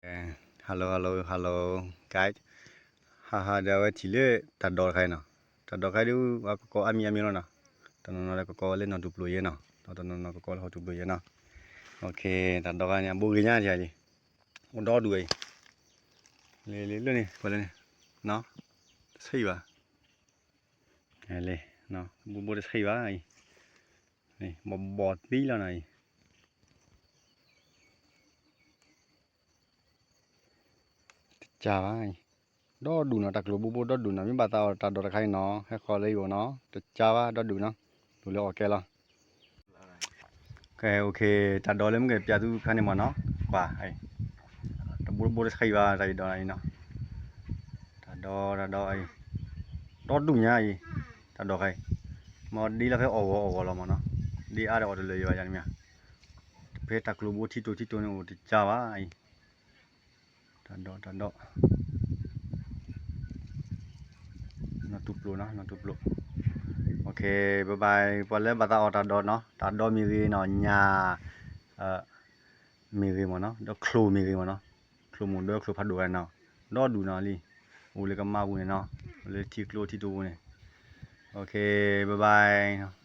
Hello, hello, hello, guys. ຫາ ຫາ ດຽວໄວ້ທີ່ເລີຍ ຕາດອກໄຄເນາະ ຕາດອກໄຄດູວ່າ ກໍ ກໍອາມີ ອາມີແລ້ວເນາະ ຕານອນ ນອນ ແລ້ວ ກໍ ກໍເລີຍ ນອນຕູໂປເຢເນາະ ຕານອນ ນອນ ກໍ ກໍເລີຍ ນອນຕູໂປເຢເນາະ ໂອເຄ ຕາດອກໄຄເນຍ ບໍ່ກິນຫຍ້າເລີຍ ໂອ້ ດອກດູໄອ ເລີ ເລີ ເລີນີ້ ໄປເລີນີ້ ເນາະ ໄຊວະ ໄອເລີເນາະ ບໍ່ ບໍ່ໄດ້ໄຊວະ ໄອ ນີ້ ບໍ່ ບໍ່ຕີແລ້ວນະ ໄອ ຈາວາ ດອກດູເນາະ ຕາໂກໂລບູໂບ ດອກດູເນາະ ມີບາຕາ ຕາດອກຕາໄຄເນາະ ໃຫ້ຂໍເລີຍຢູ່ເນາະ ຕາຈາວາ ດອກດູເນາະ ດູເລີອອກແກ່ລະ ໂອເຄ ໂອເຄ ຕາດອກເລີຍ ມັນກໍປຽກຕູຄັນນີ້ໝົດເນາະ ກວ່າ ໄອ ຕາບູໂບ ຕາໄຄວາ ຕາດອກໄອເນາະ ຕາດອກ ຕາດອກໄອ ດອກດູຍາ ໄອ ຕາດອກໄຄ ມາດີລະ ໃຫ້ອອກ ອອກ ອອກລະໝົດເນາະ ດີອາດອກເລີຍວ່າ ຢ່າງນີ້ ເພຕາໂກໂລບູ ທີ່ໂຕ ທີ່ໂຕນີ້ ໂອ ຕາຈາວາ ໄອ ຕາດອກ ຕາດອກ ນອນຕູໂປເນາະ ນອນຕູໂປ ໂອເຄ ບາຍບາຍ ປະແລ້ວ ບາຕາອອກຕາດອກເນາະ ຕາດອກມີເຣເນາະ ຫຍ້າ ເອີ ມີເຣໝົດເນາະ ດອກໂຄລມີເຣໝົດເນາະ ໂຄລໝູ ດອກໂຄລພາໂດໄອເນາະ ດອກດູເນາະ ລີ ໂອ ເລີກະມາບູເນາະ ເລີທີ່ໂກໂລ ທີ່ໂຕນີ້ ໂອເຄ ບາຍບາຍເນາະ.